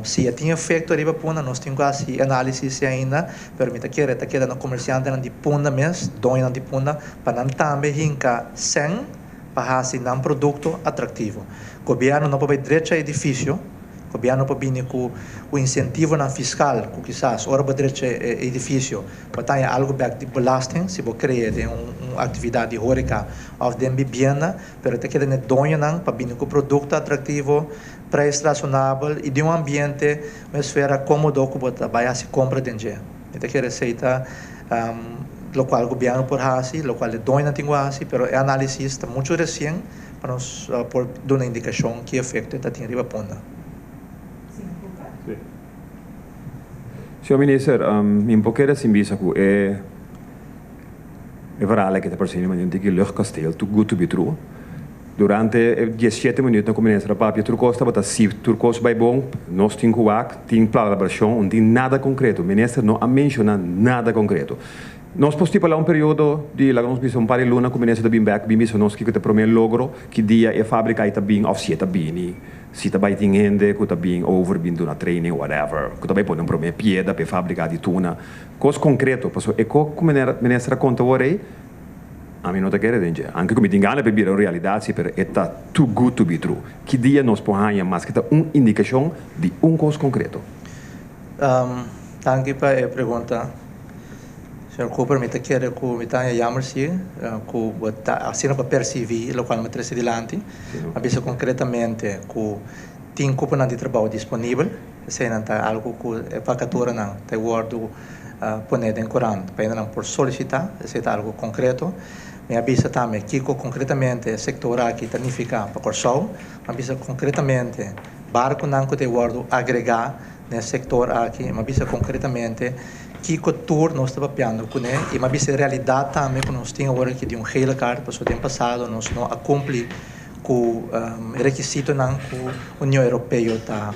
Si e tin efekto riba Punda, nos tin ku hasi análisis ainda, pero mi ta kere ta keda na komersiantenan di Punda mes, doñonan di Punda, pa nan tambe hinka sèn pa hasi nan produkto atraktivo. Gobièrnu no por bai drecha edifisio. Gobièrnu por bini ku ku insentivonan fiskal ku kisas ora bo drecha e edifisio bo ta haña algu bèk di belasting si bo krea den un un aktividat di horeka òf den bibienda, pero ta keda na e doñonan pa bini ku produkto atraktivo, preis rasonabel i den un ambiente, un esfera kómodo ku bo ta bai hasi kompra den dje. Mi ta kere esei ta lokual gobièrnu por hasi, lokual e doñonan tin ku hasi, pero e análisis ta muchu resien. Pa nos por duna indikashon ki efekto e ta tin riba punda. Señor Minister, mi por kere sin bisa ku e e verhaal aki ta parse mi manera un tiki luchtkasteel, too good to be true. Durante e diesshete minuutnan ku Minister a papia tur kos tabata si tur kos bai bon, nos tin ku wak, tin palabrashon, no tin nada konkreto. Minister no a menshona nada konkreto. Nos por stipulá un periodo di, laga nos bisa un par di luna ku minister ta bin bèk bin bisa nos kiko ta e promé logro, ki dia e fábrika ei ta bin òf si e ta bini, si ta bai tin hende ku ta bin over bin duna training whatever, ku ta bai pone un promé pieda pa e fábrika di tuna. Kos konkreto, pasobra e kos ku minister a konta awor ei, ami no ta kere den dje. Anke ku mi tin gana pa e bira un realidat si, pero e ta too good to be true. Ki dia nos por haña maske ta un indikashon di un kos konkreto? Danki pa e pregunta. Señor Cooper, mi ta kere ku mi ta haña jammer si ku bo ta asina pa persibí lokual mi a trese dilanti. A bisa konkretamente ku tin kuponan di trabou disponibel. Eseinan ta algu ku e vakaturanan ta wòrdu poné den korant pa hendenan por solisitá. Esei ta algu konkreto. Mi a bisa tambe kiko konkretamente e sektor aki ta nifiká pa Kòrsou. Mi a bisa konkretamente barkunan ku ta wòrdu agregá Den e sektor aki mi a bisa konkretamente kiko tur nos ta papiando kuné i mi a bisa e realidat tambe ku nos tin awor aki di un gele kaart pasobra den pasado nos no a kumpli ku e rekisitonan ku Union Europeo ta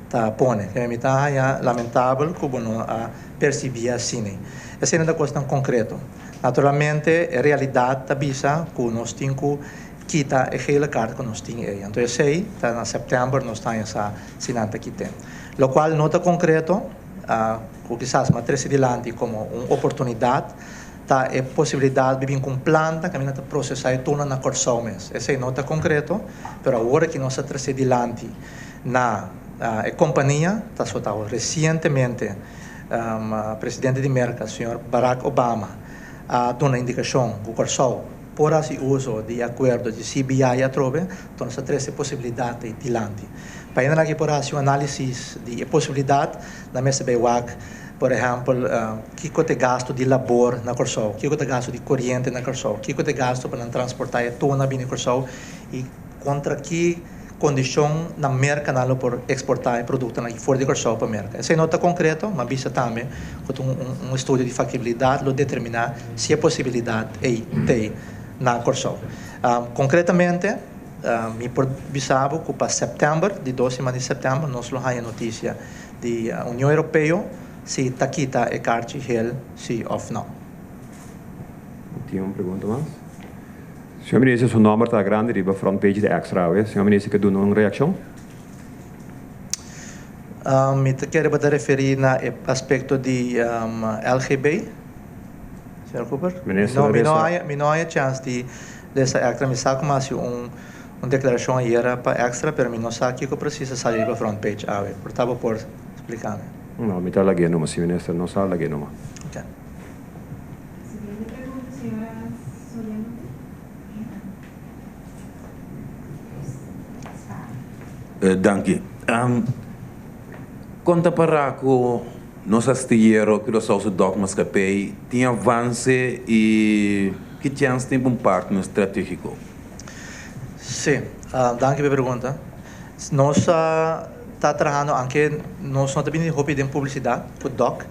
ta pone. Kende mi ta haña lamentabel ku bo no a persibí asina. Esei no ta kosnan konkreto. Naturalmente e realidat ta bisa ku nos tin ku kita e gele kaart ku nos tin ei. Anto esei ta na sèptèmber nos ta haña sa si nan ta kit'é. Lokual no ta konkreto, ku kisas m'a trese dilanti komo un oportunidat, ta e posibilidat di bin ku un planta kaminda ta prosesá e tuna na Kòrsou mes. Esei no ta konkreto, pero awor aki nos a trese dilanti na e kompania, ta sota resientemente presidente di Merka, señor Barack Obama, a duna indikashon ku Kòrsou por hasi uso di e akuerdo di CBI atrobe, enton nos ta trese e posibilidat ei dilanti. Pa hende nan aki por hasi un análisis di e posibilidat, nan mester bai wak, por ehèmpel, kiko ta e gastu di labor na Kòrsou, kiko ta e gastu di koriente na Kòrsou, kiko ta e gastu pa nan transportá e tona bini Kòrsou i kontra ki kondishon na Merka nan lo por eksportá e produktonan aki for di Kòrsou pa Merka. Esei no ta konkreto, ma bisa tambe ku ta un estudio di faktibilidat lo determiná si e posibilidat ei t'ei na Kòrsou. Konkretamente mi por bisa bo ku pa sèptèmber, di dos siman di sèptèmber, nos lo haña notisia di Union Europeo si ta kita e karchi hel si òf nò. Tin un pregunta mas? Señor Minister, su nomber ta grandi riba front page di Extra awe. Señor Minister ke duna un reaccion? Mi ta kere bo ta referi na e aspecto di LGB, Señor Cooper? Minister, Mi no haya, mi no haya chance di lesa Extra. Mi sa como a haci un un declaracion ayera pa Extra, pero mi no sa kico precies a sali riba front page awe. Por ta bo por splica mi? No, mi ta lag'e numa, si Minister no sa, lag'e numa. Ok. Siguiente pregunta, señora Soliano. Danki. Kon ta para ku Nos astillero Curaçao su Dòkmaatschappij tin avanse i ki chèns tin pa un partner stratégiko? Sí, danki pa e pregunta. Nos ta trahando, anke nos no ta bini hopi den publisidat ku dòk,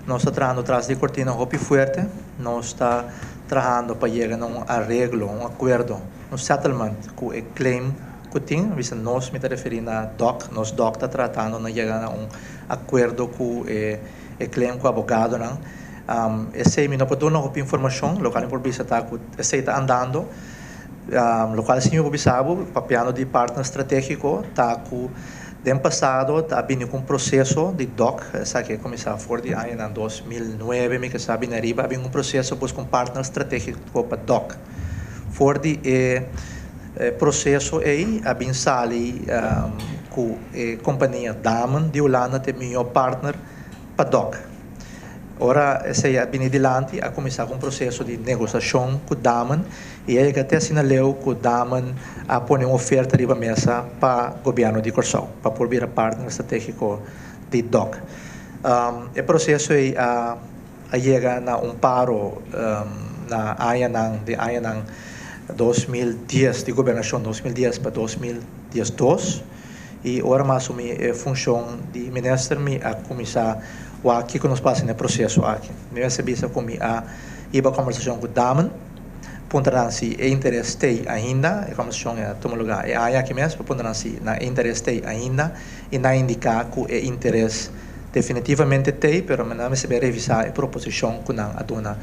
nos ta trahando tras di kortina hopi fuerte. Nos ta trahando pa yega na un areglo, un akuerdo, un settlement ku e claim ku tin. Bisa nos, mi ta referí na dòk, nos dòk ta tratando na yega na un akuerdo ku e e claim ku abogadonan. Esei mi no por duna hopi informashon, lokual mi por bisa ta ku esei ta andando. Lokual si mi por bisa bo, papiando di partner stratégiko, ta ku den pasado ta bini ku un proseso di dòk, esaki a kuminsá for di añanan 2009 mi ke sa bini ariba, a bini ku un proseso buska un partner stratégiko pa dòk. For di e proseso ei a bin sali ku e kompania Damen di Hulanda ta e mihó partner pa dòk. Ora esei a bini dilanti a kuminsá ku un proseso di negosiashon ku Damen i a yega te asina leu ku Damen a pone un oferta riba mesa pa gobièrnu di Kòrsou pa por bira partner stratégiko di dòk. E proseso ei a yega na un paro na añanan den añanan 2010 di gobernashon 2010 pa 2012. I ora mi a asumí e funshon di minister mi a kuminsá wak kiko nos pasa na e proseso aki. Mi mester bisa ku mi a hiba kòmbersashon ku Damen, puntra nan si e interes t'ei ainda, e kòmbersashon a tuma lugá e aña aki mes, pa puntra nan si nan e interes t'ei ainda i nan a indiká ku e interes definitivamente t'ei, pero nan mester bai revisá e proposishon ku nan a duna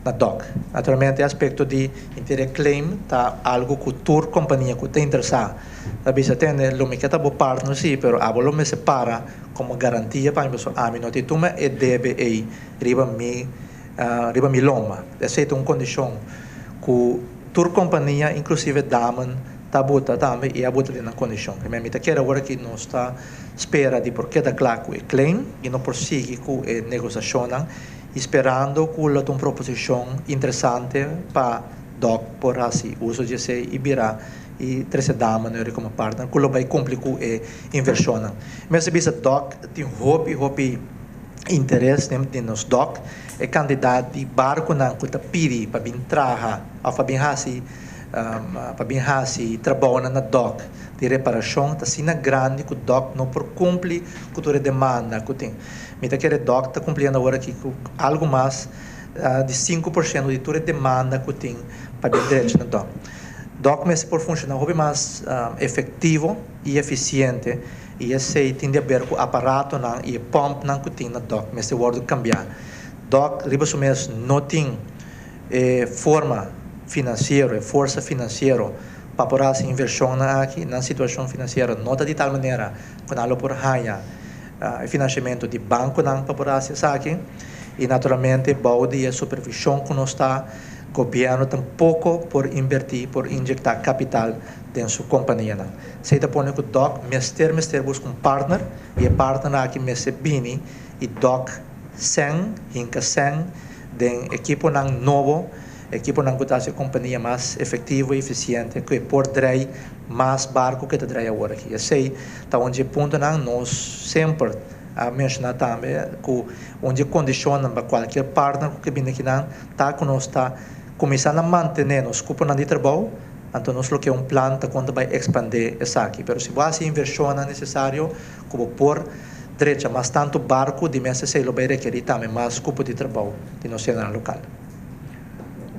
na dòk. Naturalmente e aspekto di interior claim ta algu ku tur kompania ku ta interesá Ta bisa, Tende, lo mi ke ta bo partner sí, pero abo lo mester para komo garantia pa mi pasobra ami no tin tuma e debe ei riba mi riba mi lomba. Esei ta un kondishon ku tur kompania, inklusive Damen, ta buta tambe i a buta den nan kondishon. Primer mi ta kere awor aki nos ta spera di por keda kla ku e claim i no por sigui ku e negosiashonnan i sperando ku lo ta un proposishon interesante pa dòk por hasi uso di esei i bira i trese dama no komo partner ku lo bai kumpli ku e invershonnan. Mester bisa dòk tin hopi hopi interes den nos dòk. E kantidat di barkunan ku ta pidi pa bin traha òf pa bin hasi pa bin hasi trabounan na dòk di reparashon ta asina grandi ku dòk no por kumpli ku tur e demanda ku tin. Mi ta kere dòk ta kumpliendo awor aki ku algu mas di 5% di tur e demanda ku tin pa bin drecha na dòk. Dòk mester por funshoná hopi mas efektivo i efisiente i esei tin di aber ku aparatonan i e pòmpnan ku tin na dòk mester wòrdu kambiá. Dòk riba su mes no tin e forma finansiero, e forsa finansiero pa por hasi invershonnan aki. Nan situashon finansiero no ta di tal manera ku nan lo por haña e finansiamentu di bankonan pa por hasi esaki i naturalmente bou di e supervishon ku nos ta Gobièrnu tampoko por inbertí, por injektá kapital den su kompanianan. Esei ta pone ku dòk mester mester buska un partner i e partner aki mester bini i dòk sèn, hinka sèn den ekiponan nobo, ekiponan ku ta hasi e kompania mas efektivo i efisiente ku e por drei mas barku ku e ta drei awor aki. Esei ta un di e puntonan nos semper a menshoná tambe ku un di e kondishonnan pa kualkier partner ku ke bini akinan Ta ku nos ta kuminsá na mantené nos kuponan di trabou, anto nos lo ke un plan ta kon ta bai ekspandé esaki. Pero si bo hasi invershonnan nesesario ku bo por drecha mas tantu barku, di mes esei lo bai rekerí tambe mas kupo di trabou di nos hendenan lokal.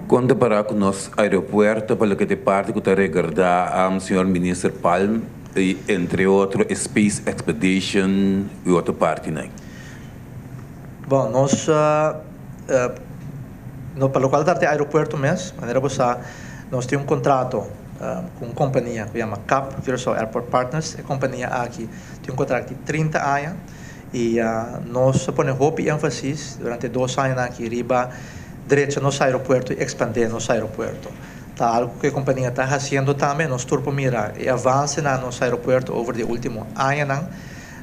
Kon ta pará ku nos aeropuerto pa loke ta e parti ku ta regardá señor Minister Palm i entre otro e Space Expedition i otro partinan? Bon, nos No, pa lokual ta e aeropuerto mes, manera bo sa, nos tin un kontrato ku un kompania ku yama cap, Curaçao Airport Partners. E kompania aki tin un kontrakt di 30 aña i nos a pone hopi énfasis durante e dos añanan aki riba drecha nos aeropuerto i ekspandé nos aeropuerto. Ta algu ku e kompania ta hasiendo tambe. Nos tur por mira e avanse na nos aeropuerto over di e último añanan.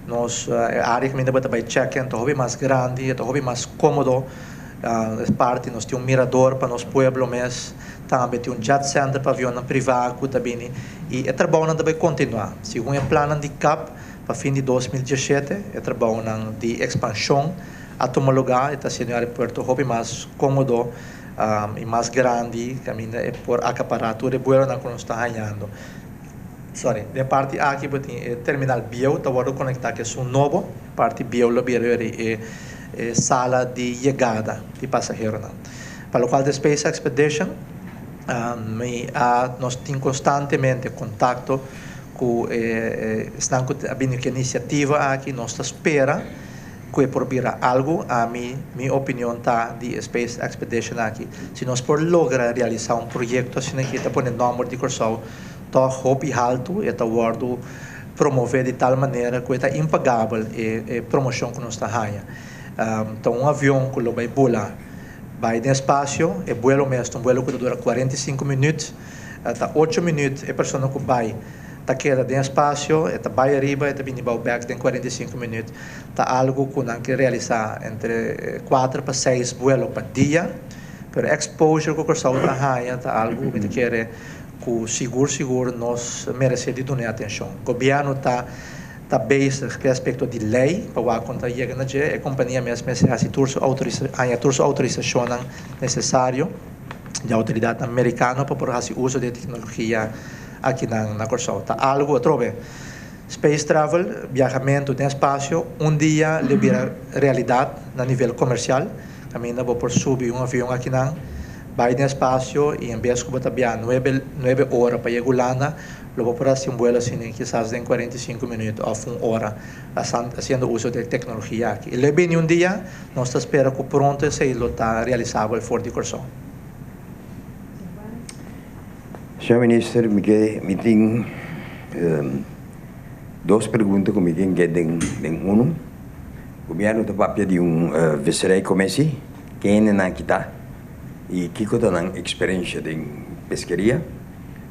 Nos e área kaminda bo ta bai check-in ta hopi mas grandi, e ta hopi mas kómodo. Es parti nos tin un mirador pa nos pueblo mes, tambe tin un jet center pa avionnan privá ku ta bini i e trabounan ta bai kontinuá. Segun e plannan di cap pa fin di 2017 e trabounan di ekspanshon. a tuma lugá, e ta hasiendo e aeropuerto hopi mas kómodo i mas grandi kaminda e por akapará tur e buelonan ku nos ta hañando. Sorry, den parti aki bo tin e terminal bieu ta wòrdu konektá ku esun nobo. Parti bieu lo bira yori e e sala di yegada di pasaheronan. Pa lokual di Space Expedition, mi a nos tin konstantemente kontakto ku e esnan ku a bini ku e inisiativa aki. Nos ta spera ku e por bira algu. Ami mi opinion ta di e Space Expedition aki, si nos por logra realisá un proyekto asina aki ta pone nòmber di Kòrsou tòg hopi haltu, e ta wòrdu promové di tal manera ku e ta impagabel e e promoshon ku nos ta haña. Ta un avion ku lo bai bula bai den espasio, e buelo mes ta un buelo ku ta dura 45 minüt, ta ocho minüt e persona ku bai ta keda den espasio, e ta bai ariba e ta bini bou bèk den 45 minüt. Ta algu ku nan ke realisá entre kuater pa seis buelo pa dia, pero e exposure ku Kòrsou ta haña ta algu ku mi ta kere ku sigur sigur nos meresé di duna e atenshon. Gobièrnu ta ta bezig ku e aspekto di lei pa wak kon ta yega na dje. E kompania mes mester hasi tur su haña tur su outorisashonnan nesesario di outoridatnan merikano pa por hasi uso di e teknologia akinan na Kòrsou. Ta algu atrobe space travel, biahamentu den espasio, un dia lo bira realidat na nivel komersial. Kaminda bo por subi un avion akinan, bai den espasio i en bes ku bo ta biaha nuebe nuebe ora pa yega Hulanda, lo bo por hasi un buelo asina kisas den 45 minüt òf un ora, hasiendo uso di e teknologia aki. I lo e bini un dia, nos ta spera ku pronto esei lo ta realisabel for di Kòrsou. Señor Minister, mi ke mi tin dos pregunta ku mi tin ke den den unu. Gobierno ta papia di un visserij commissie, kendenan ki ta y kico ta nan experiencia den pesqueria.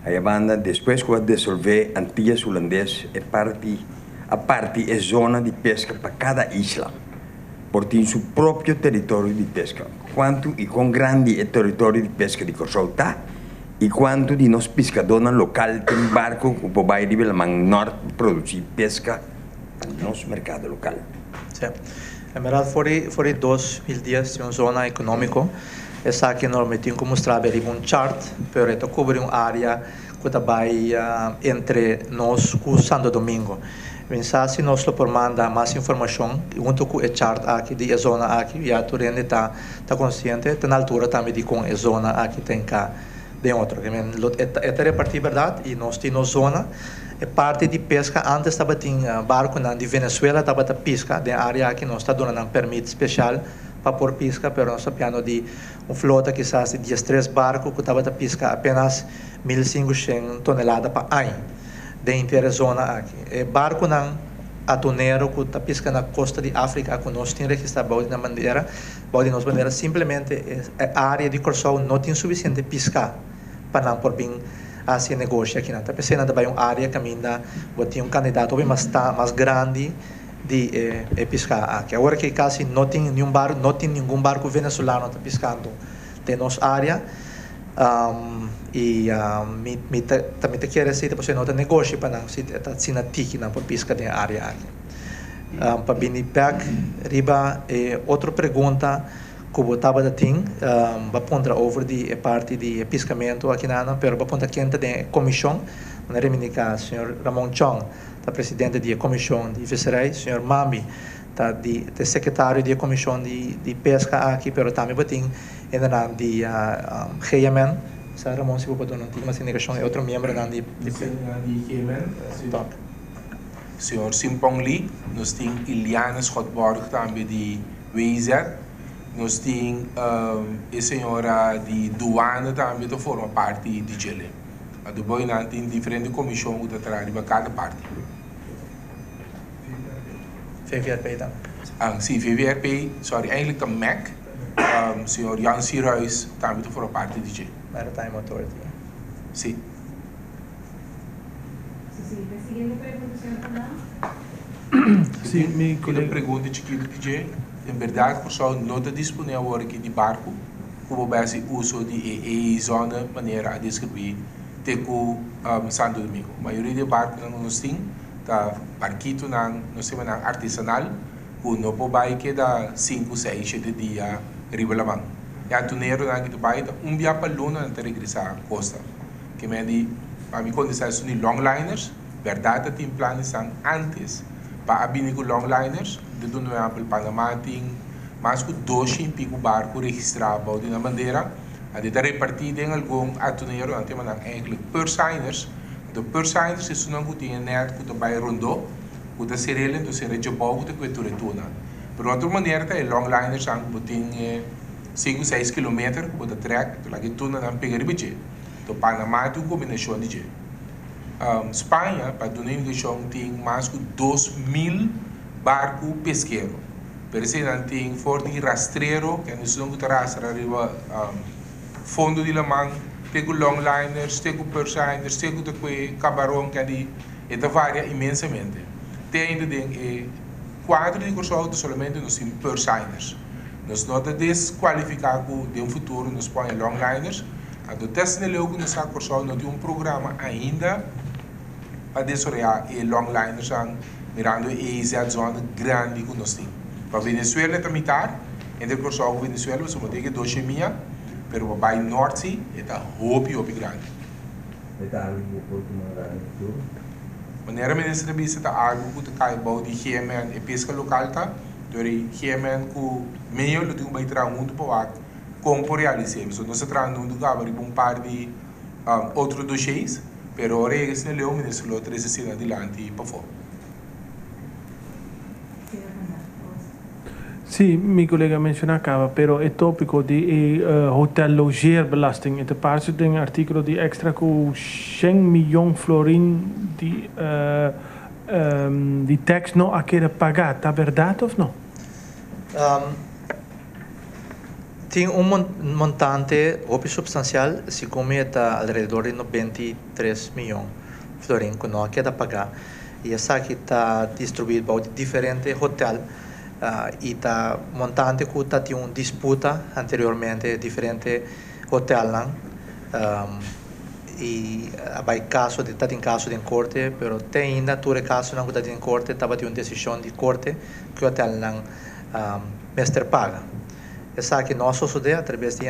Aya banda despues cu a desolve Antillas Hulandes e parti a parti e zona di pesca pa cada isla por tin su propio territorio di pesca. Cuanto y con grandi e territorio di pesca di Corsou ta y cuanto di nos piscadornan local tin barco cu por bay riba laman nort produci pesca Nos merkado lokal. Sí. En berdad for di for di 2010 tin un zona ekonómiko. Esaki no mi tin ku mustra bo riba un chart, pero e ta kubri un área ku ta bai entre nos ku Santo Domingo. Mi sa si nos lo por manda mas informashon huntu ku e chart aki di e zona aki, ya tur hende ta ta konsiente, ta na altura tambe di kon e zona aki ta hinká den otro. E ta repartí bèrdat i nos tin nos zona. E parti di pesca antes tabatin barconan di Venezuela tabata pisca den area aki nos ta duna nan permit special pa por pisca pero nos ta piando di un flota kisas di 13 barco cu tabata pisca apenas 1500 tonelada pa aña den henter e zona aki. E barconan atunero cu ta pisca na costa di Africa cu nos tin registra bou di nan bandera bou di nos bandera simplemente e area di Corsou no tin suficiente pisca pa nan por bin hasi e negoshi akinan. Ta p'esei nan ta bai un área kaminda bo tin un kandidat hopi mas ta mas grandi di e e piská aki. Awor aki kasi no tin niun bar no tin ningun barku venezolano ta piskando den nos área i mi mi ta ta mi ta kere si ta pasobra no ta negoshi pa nan si ta asina tiki nan por piska den e área aki. Pa bini bèk riba e otro pregunta. Ku bo tabata tin, bo a puntra over di e parti di e piskamentu akinanan, pero bo a puntra ken ta den e komishon. Bo na reivindiká señor Ramon Chong ta presidente di e komishon di visserij, señor Mambi ta di ta e sekretario di e komishon di di peska aki, pero tambe bo tin hendenan di GMN. Sa Ramon si bo por duna un tiki mas indikashon e otro miembronan di di GMN. Tok. Señor Simpong Lee, nos tin Iliana Schotborg tambe di WZ. Nos tin e señora di Douane tambe ta forma parti di djele. Anto boy nan tin diferente comision cu ta traha riba cada parti. VVRP tambe. Ah, si, VVRP, sorry, eigenlijk ta mec. Señor Jan Sierhuis tambe ta forma parti di dje. Maritime Authority. Si. Sí, mi colega. Pregunta chikitu di dje, en berdad Kòrsou no ta disponé awor aki di barku ku bo bai hasi uso di e EEZ-zone manera a deskribí te ku Santo Domingo. Mayoria di e barkunan ku nos tin ta barkitunan, nos ta yama nan artesanal. Ku no por bai keda 5, 6, 7 dia riba laman. E atuneronan ku ta bai ta un bia pa luna nan ta regresá kosta. Ke men di pa mi kontestá esun di longliners, bèrdat ta tin planesnan antes pa a bini ku longliners. Mi ta duna un ehèmpel, Panamá tin mas ku 200 i piku barku registrá bou di nan bandera. Nan ta repartí den algun atunero, nan ta yama nan eigenlijk pursiners. Anto pursiners esunnan ku tin e nèt ku ta bai rondó. Ku ta serel enton sera djabou ku ta kue tur e tuna. Pero otro manera ta e longliners nan ku bo tin e 5 6 kilometer ku bo ta trek to laga e tunanan pega riba dje. To Panama tin un kombinashon di dje. Spaña pa duna indikashon tin mas ku 2000 barku peskero. Pero esei nan tin for di rastrero ke esun ku ta rastra riba fondo di laman te ku longliners te ku pursiners te ku ta kue kabaron ke di. E ta varia inmensamente. Te ainda den e kuadro di Kòrsou ta solamente nos tin pursiners. Nos no ta deskualifiká ku den futuro nos pone longliners. Anto te asina leu ku nos sa Kòrsou no tin un programa ainda pa desaroyá e longlinersnan mirando e EEZ zone grandi ku nos tin. Pa Venezuela ta mitar, entre Kòrsou ku Venezuela pasobra bo tin ke 200 mia, pero pa bai nort si e ta hopi hopi grandi. E ta algu ku por tuma lugar den futuro? Manera minister a bisa ta algu ku ta kai bou di GMN e peska lokal ta, dor e GMN ku meo lo tin ku bai traha huntu pa wak kon por realis'é. Pasobra nos a traha huntu kaba riba un par di otro doshés, pero ora yega esei na leu minister lo trese esei dilanti pafó. Sí, mi kolega a menshoná kaba, pero e tópiko di e hotel logeerbelasting, e ta parse den artíkulo di Extra ku 100 miyon florin di di tax no a keda pagá. Ta bèrdat òf no? Tin un montante hopi supstansial, segun mi e ta alrededor di 93 miyon florin ku no a keda pagá. I esaki ta distribuí bou di diferente hotel i ta montante ku ta tin un disputa anteriormente diferente hotelnan i a bai kaso ta tin kaso den korte pero te ainda tur e kasonan ku ta den korte tabatin un desishon di korte ku e hotelnan mester paga. Esaki no a sosodé atrabes di.